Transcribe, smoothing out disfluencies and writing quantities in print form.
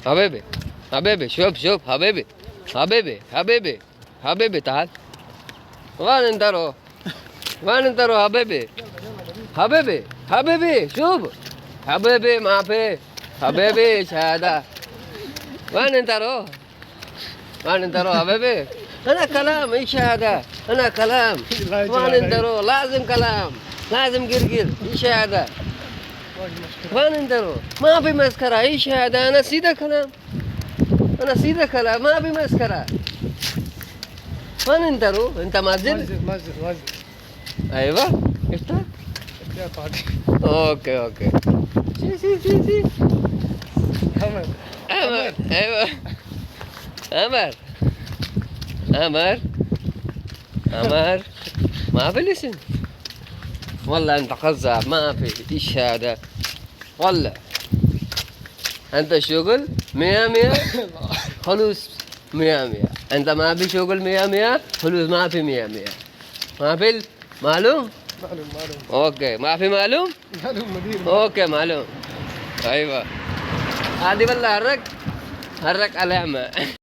حبيبي حبيبي، شوف شوف حبيبي حبيبي حبيبي حبيبي، تعال. وين انت روح؟ وين انت روح حبيبي؟ حبيبي حبيبي، شوف حبيبي، ما في حبيبي، ايش هذا؟ وين انت روح؟ وين انت روح حبيبي؟ انا كلام، ايش هذا؟ انا كلام. وين انت روح؟ لازم كلام، لازم قرقر. ايش هذا؟ وين انت روح؟ ما في مسخرة. ايش هذا؟ انا سيدة كلام، انا سيدة كلام، ما في مسخرة. وين انت روح؟ انت مسجد؟ مسجد مسجد مسجد. ايوه، افطر. احتياط عادي. okay okay، see see see see. عمر. عمر، ايوه، عمر عمر عمر، ما في listen. والله انت كذاب، ما في. ايش هذا؟ والله انت شغل مية مية، فلوس مية مية. انت ما في شغل مية مية، فلوس ما في مية مية. ما في معلوم؟ معلوم معلوم. okay، ما في معلوم؟ معلوم مدير. okay معلوم. ايوه، هذه والله هرك هرك علامة.